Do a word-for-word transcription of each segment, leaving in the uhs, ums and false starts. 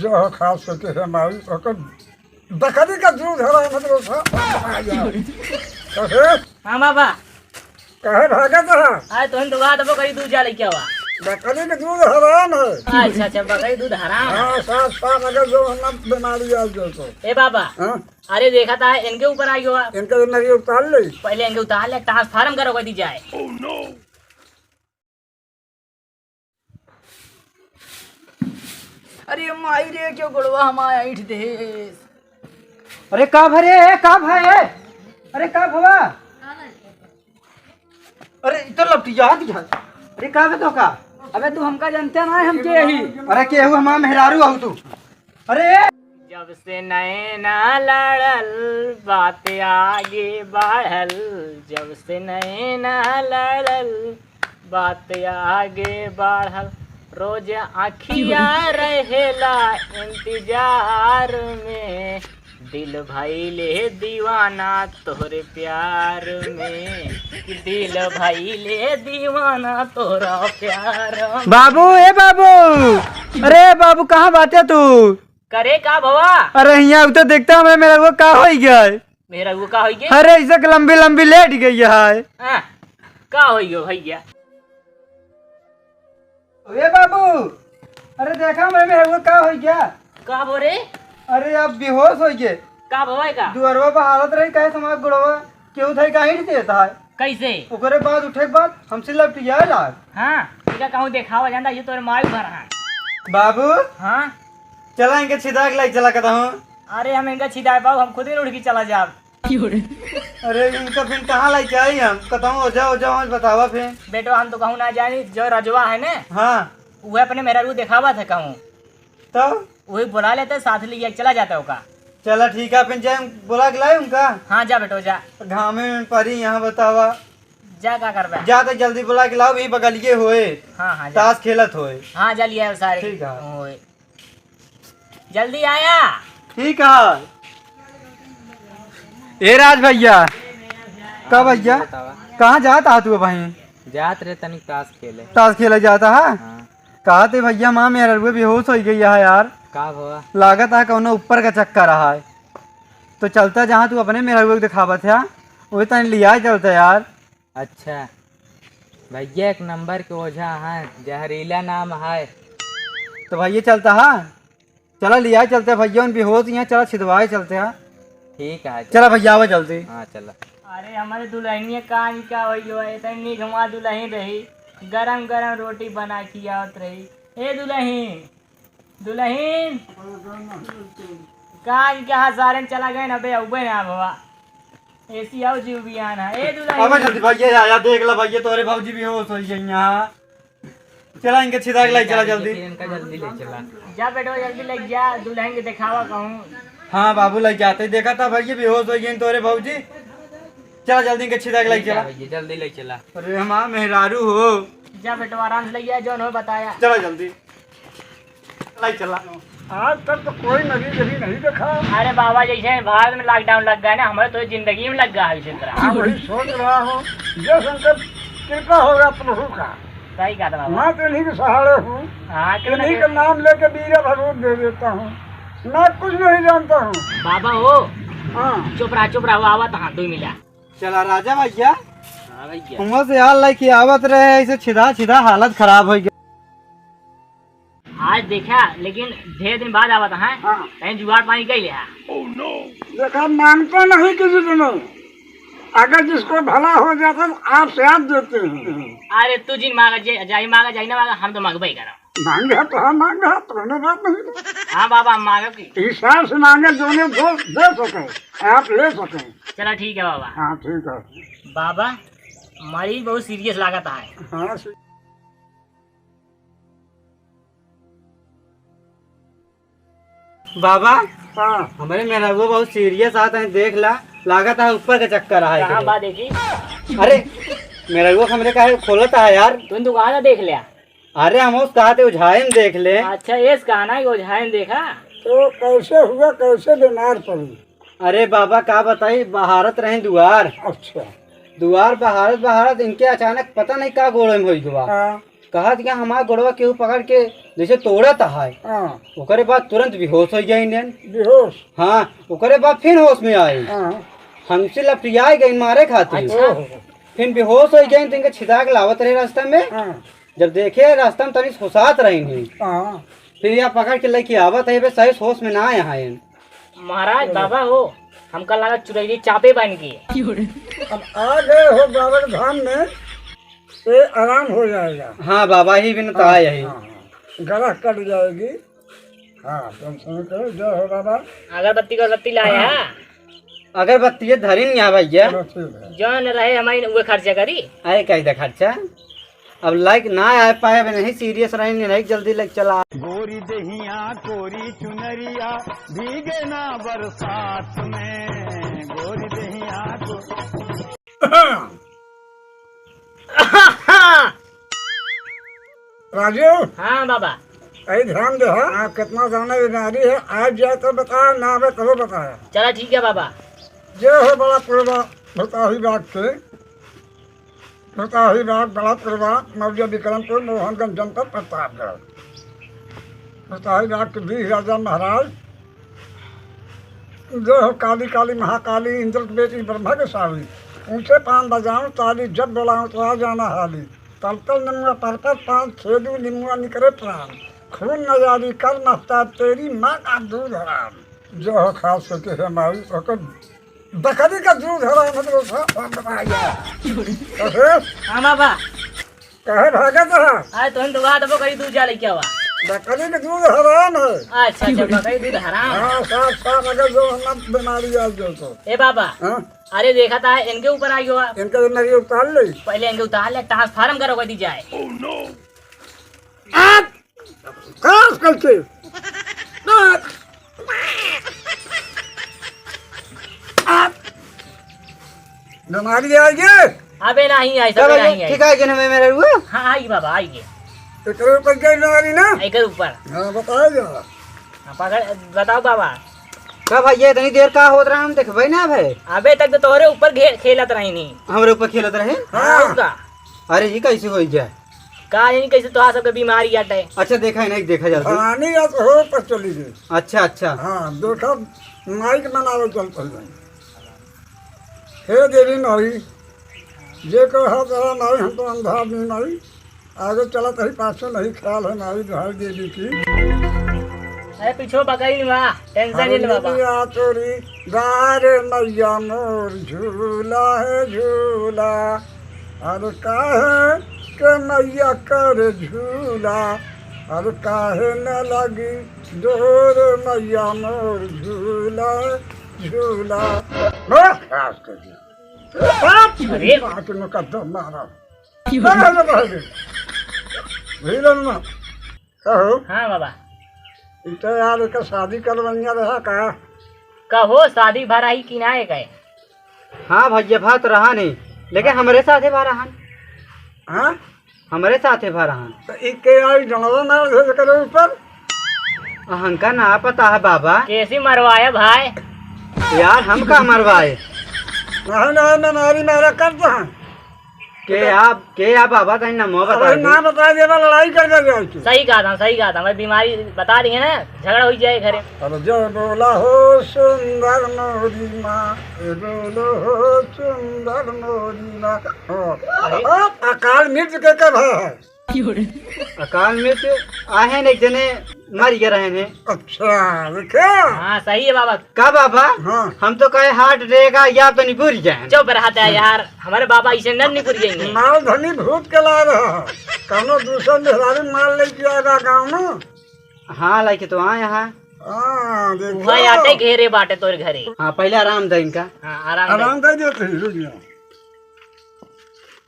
जो हो खास करके है माई, ओकर बकरी का दूध हराम है तो सा-, कहे, हाँ बाबा। कहे भागत है? आए तोहन दुआ दबो करी दूध जा लेके आवा। बकरी का दूध हराम है। अच्छा, अच्छा, बकरी दूध हराम है। हाँ, सात साल अगर जो है ना बीमारी आ जाए तो। ए बाबा। हाँ? अरे देखा था इनके ऊपर आई हुआ। इनका तो नरी उतार ले। पहले इनके उतार ले, ट्रांसफार्म करो दी जाए। अरे माई रे, क्यों गोड़वा हमारा ऐंठ देस? अरे का भरे, ए, का भा, ए? अरे का भवा? अरे इधर लपटी जा, दिखा। अरे का बे तो का? अबे तू हमका जानते ना है, हम के ही। अरे केहू हमार मेहरारू आऊ तू। अरे जब से नैना लड़ल, बात आगे बढ़ल। जब से नैना लड़ल, बात आगे बढ़ल। रोज अखिया रहेला इंतजार में, दिल भइले दीवाना तोहरे प्यार में, कि दिल भइले दीवाना तोहरा प्यार में। बाबू, ए बाबू, अरे बाबू, कहाँ बाटे तू? करे का भवा? अरे हियाँ उते देखता हमें, मेहररुआ का होई गया है? मेहररुआ का होई गया? अरे ऐसे के लंबी लंबी लेट गई है। हाँ, का होई गयो भैया? ए बाबू, अरे देखा हमें, मेहररुआ का होई गया? का भो रे? अरे अब बेहोश होई गए। का भवा है का? दुअरवा पर हालत रही, काहे समाज गुड़वा, केहू थाई का ईंट देता है। कैसे? ओकरे बाद उठे के बाद हमसे लपटिया लाग। हाँ, इनका कहूँ देखावा जानता, ये तोरे माई भर है। बाबू। हाँ? चला इनके छिदा के लाई चला कहता हूँ। अरे हम इनका छिदा पाऊ, हम खुद ही उठ के चला जाब। अरे इनका फिर कहाँ लाई जाई हम? कहता हूँ ओझा, ओझा, हम बतावा फिर। बेटो हम तो कहूँ ना जानी, जो रजवा है ने, हाँ। वह अपने मेहरारू देखावा था कहूँ। तो? वही बुला लेते, साथ ले चला जाता ओका। चला ठीक है, फिर जाए बुला के लाए उनका। हाँ जा बेटो जा। घामे में परी यहाँ बतावा। जा का करबे? जा तो जल्दी बुला के लाओ, यही बगलिए होए। हाँ, हाँ, जा। ताश खेलत होए। हाँ, जा लिया सारे। ठीक है। होए। जल्दी आया। ठीक है। ए राज भैया, का भैया? बतावा। कहाँ जात हा तू भाई? जात रहे तनिक ताश खेले। ताश खेले जाता है? हाँ। कहा थे भैया, माँ मेहररुआ बेहोश हो गई है यार। का भवा? लागत है कौनो ऊपर का चक्कर रहा है। तो चलता जहाँ तू अपने मेहररुआ को दिखावत है, वही तनी लिया चलता यार। अच्छा भैया, एक नंबर के ओझा हैं, जहरीला नाम है। तो भैया चलता है, चला लिया चलते भैया, उन बेहोश यहाँ चला छिदवाए चलते हैं। ठीक है, चला भैया आवा जल्दी। हाँ चला। अरे हमारे दुल्हनिया कान का होई गयो, इतनी निगमा दुल्हन रही, गरम गरम रोटी बना के आवत रही। ए दुल्हन, दुल्हन, कान के हाथ सारे चला गए ना बे, अबे ना भवा। ऐसी आओ जीव बियान है। ए दुल्हन। अबे जल्दी भैया, या, या देख ला भैया, तोरे भौजी बेहोश हो गई यहाँ। चला इनके छिदा के लाई चला जल्दी। इनका जल्दी ले चला। जा बेटवा जल्दी ले जा, दुल्हन के देखावा कहूँ। हाँ बाबू, ले जाते, देखा था भैया बेहोश हो गई तोरे भौजी। चला जल्दी इनके छिदा के लाई चला। भैया जल्दी ले चला। अरे हमार मेहरारू हो। जा बेटवा आराम से ले जा, जौन हो बताया। चला जल्दी। लाई चला। आज तक तो कोई मरीज अभी नहीं देखा। अरे बाबा, जैसे भारत में लॉकडाउन लग गया ना, हमारे तो जिंदगी में लग गया है इसी तरह। हाँ, वही सोच रहा हूँ, जय शंकर, कृपा होगा प्रभु का। सही कहा था बाबा। मैं तो इन्हीं के सहारे हूँ, हाँ, क्यों ना इन्हीं का नाम लेके बीरा भर वोट दे देता हूँ। मैं कुछ नहीं जानता हूँ। बाबा हो। हाँ। चुप रहा, चुप रहा, आवत हाँ, दो मिला। चला राजा भैया। हाँ भैया। हुआं से यार लेके आवत रहे, ऐसे छिदा छिदा हालत खराब हो गया। आज देखा, लेकिन ढेर दिन बाद आवत है। हाँ। कहीं जुगाड़ पानी कई लिहा। देखा, मांगते नहीं किसी से नहीं। अगर जिसको भला हो जाता तो आप साथ देते हैं। अरे तू जिन मांगा, जे-, जाई मांगा, जाई ना मांगा, हम तो मांगबे ही करब। मांगा तो हम मांगा, तो कोनो बात नहीं। हाँ बाबा, हम मांगब की। हिसाब से मांगे, जो नहीं दो, दे सके, आप ले सके। चला ठीक है बाबा। हाँ, ठीक है। बाबा, मरीज बहुत सीरियस लागत है। हाँ, सी- बाबा, हाँ। हमरे मेहररुआ बहुत सीरियस आत है, देख ला, लागत है ऊपर के चक्कर आए कहाँ के। बा देखी? अरे, मेहररुआ हमरे काहे खोलत है यार? तुम दुकान देख लिया। अरे, हम उस कहा थे ओझाइन देख ले। अच्छा, एस कहा ना कि ओझाइन देखा? तो कैसे हुआ, कैसे बीमार पड़ी? अरे बाबा, का बताई, बहारत रहे दुआर। अच्छा। दुआर बहारत बहारत इनके अचानक पता नहीं का गोड़े में होई गवा। हाँ। कहत कि हमार गोड़वा केहू पकड़ के जैसे तोड़त है। हाँ। ओकरे बाद तुरंत बेहोश होइ गइन। बेहोश? हाँ, ओकरे बाद फिर होश में आइन। हाँ। हमसे लपटियाइ गइन मारे खातिर। अच्छा। ओहो। फिर बेहोश होइ गइन, तो इनके छिता के लावत रहे रास्ता में। हाँ। जब देखे रास्ता में तनी सुसात रही नहीं। हाँ। फिर यहाँ पकड़ के लेके आवत है, बे सही होश में ना आए हैं। महाराज, बाबा हो, हमका लागत चुरैली चापे बन के। अब आ गए हो बाबा के धाम में, ये आराम हो जाएगा। हाँ बाबा, ही बिन तो हाँ, आए ही। हाँ, हाँ। गला कट जाएगी। हाँ, तुम सुन करो, जय हो बाबा। अगरबत्ती, अगरबत्ती लाया? हाँ। अगरबत्ती ये धरी नहीं आ भैया। चलो, ठीक है। जौन रहे हमारी, वो खर्चा करी। आए कह दे खर्चा। अब लाइक ना आ पाए, अब नहीं सीरियस रहे, नहीं जल्दी लाइक चला। गोरी देहिया कोरी चुनरिया भीगे ना बरसात में, गोरी देहिया को। राजू। हाँ बाबा। ऐ ध्यान दे, हाँ, कितना जाने बीमारी है, आज जाए तो बता, ना आवे तो बता। चला ठीक है बाबा। जय हो बड़ा पुरबा, भताही बाग के। भताही बाग, बड़ा पुरबा, मौजा विक्रमपुर, मोहनगंज जनपद प्रतापगढ़। भताही बाग के बीस राजा महाराज, जय हो काली काली महाकाली, इंद्र की बेटी ब्रह्मा के साली। ऊंचे पान बजाऊं ताली, जब बुलाऊं तो आ जाना हाली। तल तल निमुआ पर पर पान, छेदू निमुआ निकरे प्राण। खून नजारी कर मस्ताब, तेरी माँ का दूध हराम। जय हो खास करके है माई, ओकर बकरी का दूध हराम है, तो सब बताइए। अरे, हाँ बाबा। कहे भागत रहा? अरे, तुम दुआ दबो, कहीं दूध जा लेके आवा। बकरी का दूध हराम है। अच्छा, अच्छा, बकरी दूध हराम है। हाँ, साफ, साफ, अगर जो हम बीमारी आ जाए तो। ए बाबा। हाँ? अरे, देखा था, इनके ऊपर आई हुआ। इनका तो नरिया उतार ले। पहले इनके उतार ले, ट्रांसफार्म करो, कर दी जाए। आप खास करके। आप, आप बीमारी आई गे? अबे नहीं आई, सब कब आई? नहीं आई। ठीक है, कि ना मैं मेरा हुआ? हाँ, आई बाबा, आई गे। एकरे ऊपर गई बीमारी ना? एकर ऊपर। हाँ, बताया जा। हाँ, पकड़, बताओ बाबा। का भैया, इतनी देर का होत रहा, हम देखबे ना भाई। अबे तक तो तोहरे ऊपर घे-, खेलत रही नहीं। हमरे ऊपर खेलत रहे? हाँ। हाँ, का? अरे, ये कैसे हो गया? का जानी कैसे तोहार सबके बीमारी आटे। अच्छा, देखा है, नहीं देखा जाता। भवानी या तो हो पर चली गई। अच्छा, अच्छा। हाँ, देखा, माइक मनावे चल पड़ गई। हे देवी माई, जे कहा तेरा माई, हम तो अंधा आदमी माई, आगे चला तही पाछे नहीं ख्याल है माई, दुहाई देवी की। अरे पीछो बकरी नी बा, टेंशन नहीं ले बाबा। हरनिया तोरी गारे मैया मोर झूला है झूला। अरे काहे के मैया कर झूला, अरे काहे न लगी डोर मैया मोर झूला, झूला। बस, बस कर दिया। बाप रे। अरे। बात में कद्दम मारा। बस, बस, बस। भीलन ना। कहो। हाँ बाबा। इनका यार, एकर शादी करवनिया रहा का? कहो, शादी भा रही कि ना है कहे? हाँ भैया, भा तो रहा नहीं, लेकिन हमरे साथे भा रहा। हाँ? हमरे साथे भा रहा। तो ई के आई डंडवा मार दे करे ऊपर? हमका ना पता है बाबा। कैसी मरवाया भाई? यार, हम का मरवाए? नहीं, नहीं, मैं मारी मारा करता हूँ। के आप, के आप बाबा, तनी नमो बता अरे दे। ना बता देबा, लड़ाई कर दे जाए तू। सही कहा था, सही कहा था। मैं बीमारी बता रही है ना, झगड़ा हो जाए घरे। अरे जय बोला हो सुंदर मोरी माँ, जय बोलो हो सुंदर मोरी माँ। हाँ। अरे। आप अकाल मृत्यु के कब है? अकाल मृत्यु आहे न, एक जने मर गए रहे हैं। अच्छा, देखे? हाँ, सही है बाबा। का बाबा? हाँ। हम तो कहे heart attack आ, या तो नहीं बुरी जाए। चुप रहता है यार, हमारे बाबा ऐसे न निकुर जाएंगे। माल धनी भूत के ला रहा है। कौनो दूसर मेहरारू माल लेके आ रहा गाँव में। हाँ, लेके तो आए हैं। हाँ, देखो। वहाँ आटे घेरे बाटे तोर घरे। हाँ, पहले आराम दे इनका। हाँ, आराम दे। आराम दे देते हैं, रुक जाओ।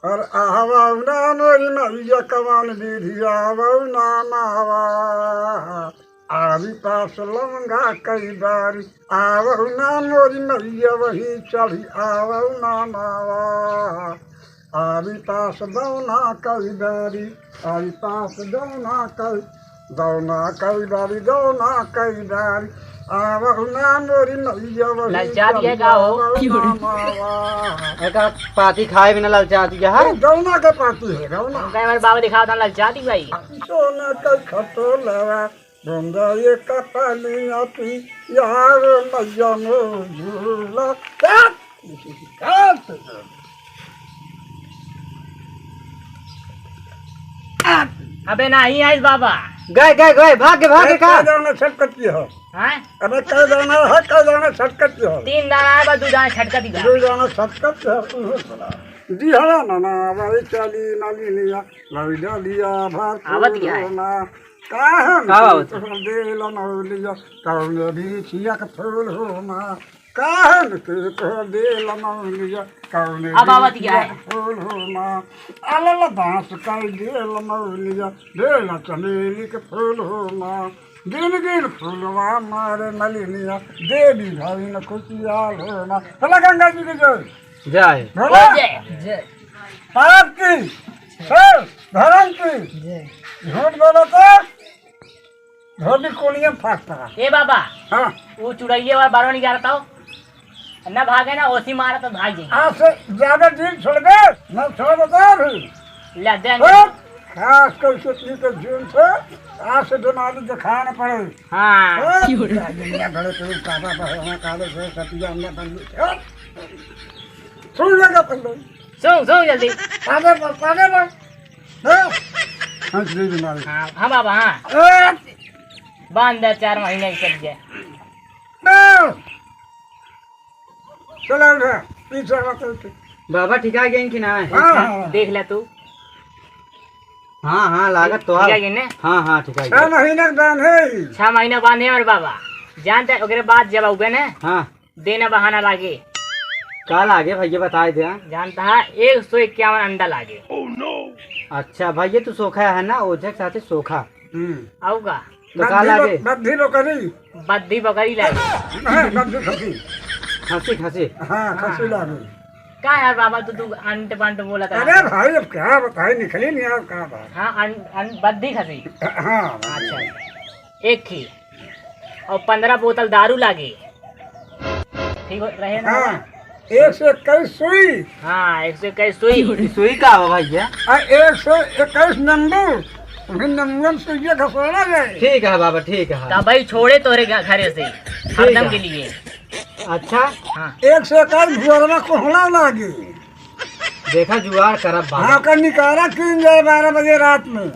अरे आवा ना मोरी मैया कवन विधि आवौ ना मावा। आरी पास लौंगा कई बारी आवौ ना मोरी मैया वही चढ़ी आवौ ना मावा। आरी पास दौना कई बारी, आरी पास दौना कई, दौना कई बारी, दौना कई बारी। आवहु ना मोरी मैया वही ललचात है का हो? चली आवहु ना मावा। एका पाती खाए बिना ललचात है, हाँ? ए, गौना के पाती है, गौना। हम कहे, हमारे बाबा दिखाओ था, ललचात ही भाई। सोना का खटोलवा, बंदा ये कपालिया पी, यार मैया मोर झूला। काट! काट! अबे नाही आइल बाबा। गए, गए, गए, भाग गए, भाग गए, ए, का? का जाना छटकत की हो? हैं? अबे का जाना है, का जाना छटकत की हो? तीन दाना है, बस दू दाना छटकत ही बा। दू दाना छटकत की हो, उहो सुना। दिहला ना ना, भाई चली मालिनिया, लौटा लिया भार आवत ही है। ना। काहन का के आवत? तोहर दिल मौलिया, कौन भी छियक फूल हो ना। काहन के तोहर दिल मौलिया, कौन अब आवत ही है। छियक फूल हो ना। अलल बांस का दिल मौलिया, बेला चमेली के फूल हो ना। गिन गिन फूलवा मारे मलिनिया, देवी भाई न खुशियाल हो ना। चला गंगा जी के जय। जय। बोला? जय। जय। पाप की, सर, धर्म की। जय। झूठ बोलो तो धोबी कोनिया में फांस पड़ा। ए बाबा, हाँ। वो चुड़ैले वाला बारह नहीं जा रहा था, ना भागे ना, ओसी मारा तो भाग जाए। आज से ज्यादा दिन छोड़ दे, ना छोड़ बता भी। ले दे। हाँ? खास कर से पी के जून से आज से बीमारी दिखाए न पड़े। हाँ। हाँ? क्यों रे? दुनिया भरे के काबा बहे, वहाँ काले से सतिया में बंदी। हाँ? सुन लेगा पहले। सुन, सुन जल्दी। पागल बन, पागल बन। हाँ? हंस दे बीमारी। हाँ, हाँ बाबा, हाँ। ए! बांध दे, चार महीने की चल जाए। ए! चला उठा, पीछे मत उठ। बाबा, ठिका गइन कि ना? हाँ, हाँ। देख ले तू। हाँ, हाँ, लागत तो ठीक है कि नहीं? हाँ, हाँ, ठिका छह गइन। महीना के बांध है। छह महीना बांध है और बाबा, जानते हैं, ओकरे बाद जब आउबे ना, हाँ। देना बहाना लागे। का लागे भैया, बताए दे। जानता है, एक सौ इक्यावन अंडा लागे। अच्छा भैया, तू सोखा है ना, ओझा के साथे सोखा। हम्म। आऊ का? तो का बद्धी लागे? ब-, बद्धी बकरी। बद्धी बकरी लागे। नहीं, बद्धी खसी। खसी, खसी। हाँ, खसी हाँ। लागे। का यार बाबा, तू, तू अंट पंट बोला था। अरे भाई, अब क्या बताए, निकली नहीं यार, का बात। हाँ, अन-, अन-, बद्धी खसी। हाँ, अच्छा, एक ही। और पन्द्रह बोतल दारू लागे। ठीक हो, रहे ना हाँ, बाबा? एक सौ इक्कीस सुई। हाँ, एक सौ इक्कीस सुई। ई सुई का हो भैया? आ, एक सौ इक्कीस नंबू, उन्हें नंबुअन सुइया घसोड़ा जाए। ठीक है बाबा, ठीक है। तब भाई छोड़े तोरे घ-, घरे से, ठीक हरदम है। के लिए। अच्छा। हाँ। एक सौ इक्कीस भुअरवा कोहड़ा लागे। देखा जुगाड़ करब बाबा। हाँ, का निकारा कीन जाए बारह बजे रात में।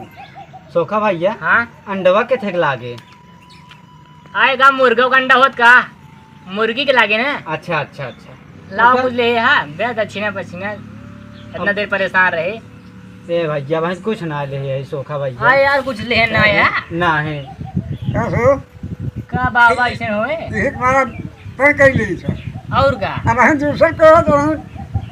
सोखा भैया, हाँ? अंडवा के ठेक लागे? आए का मुर्गा का अंडा होत का? मुर्गी के लागे ना? अच्छा, अच्छा, अच्छा। लाओ ओकर कुछ ले, हाँ, दे दक्षिणा पक्षिणा, इतना अब देर परेशान रहे। ए भैया, भाई कुछ ना ले है सोखा भैया। हाँ यार, कुछ ले ना है। ना है। का हो? का बाबा ऐसे होए? एक बार तय कर ली सर। और का? अब हम दूसर कहो तो हम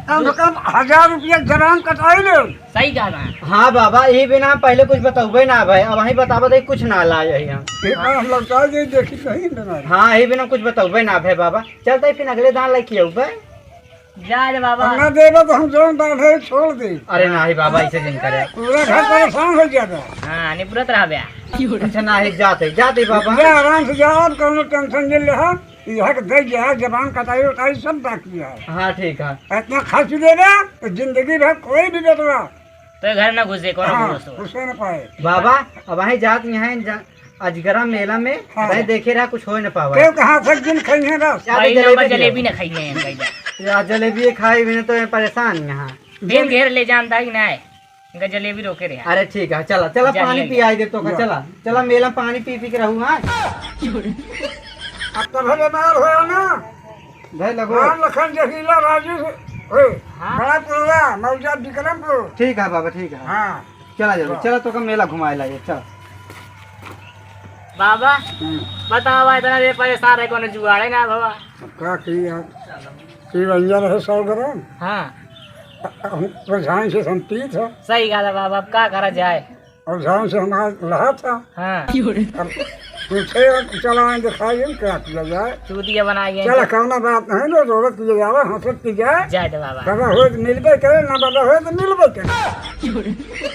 कम से कम हजार रुपया जबान कटाई ले। सही कहा बा। हाँ बाबा, यही बिना पहले कुछ बतौबे ना भाई, अब वहीं बताबो तो कुछ ना लाए यही हम। एक बार हम लौटा दे, देखी कहीं ना। हाँ, यही बिना कुछ बतौबे ना भाई बाबा, चलते फिर अगले दान लेके अउबे। जा रे बाबा। ना देबो तो हम जौन बांधे छोड़ दे। अरे नाही बाबा, ऐसे जिन करे। पूरा घर परेशान हो जाता। हाँ, निपुरत रह बे। अच्छा नाही, जाते, जाते बाबा। जा आराम से जाओ, अब कौनो टेंशन नहीं ले। हाँ, यहाँ के दे गया, जबान कटाई उटाई सब बाकी है। हाँ, ठीक है। इतना खर्च देबे तो जिंदगी भर कोई भी बेटवा तो घर ना घुसे, कौन हाँ, घुसो? घुसे ना पाए। बाबा, अब वहीं जात यहाँ जा, अजगरा मेला में हाँ। भाई देखे रहा, कुछ हो न पावा। क्यों कहाँ से दिन खाई है बस? यार, भाई, जलेबी नंबर दियो। जलेबी ना खाई है हम, भाई जा। यार, जलेबी खाए बिना तो मैं परेशान यहाँ। दिन घेर ले जानता है कि नहीं? इनका जलेबी रोके रहे। अरे ठीक है, चला, चला, जा, पानी ले, ले। पियाई दे तो का, जा। चला, चला, मेला में पानी पी पी के रहू, हाँ? अब तब बीमार हो ना? भाई लगो। राम लखन जहीला राजू से, ओए, हाँ? बड़ा पुरवा, मौजा विक्रमपुर। ठीक है बाबा, ठीक है। हाँ। चला जल्दी, हाँ। चला तो का मेला घुमाए लाइए, चला। बाबा, हम्म। बतावा, इतना देर परेशान रहे, कोनो जुगाड़े ना बाबा। अब का की यार? शिवैया रहे सौ ग्राम। हाँ। अ-, अ-, हम प्रधान से हम पीत है। सही कहा बाबा, अब का करा जाए? और झांस से हमारा रहा था। हाँ। अब पूछे, अब चला आए, दिखाई, हम क्या किया जाए? चूतिया बनाई है। चला, कौना बात नहीं, लो, रोवत किया जावे, हंसत की जाए। जाए दे बाबा। बाबा होए तो मिलबे करे, ना बाबा होए तो मिलबे करे।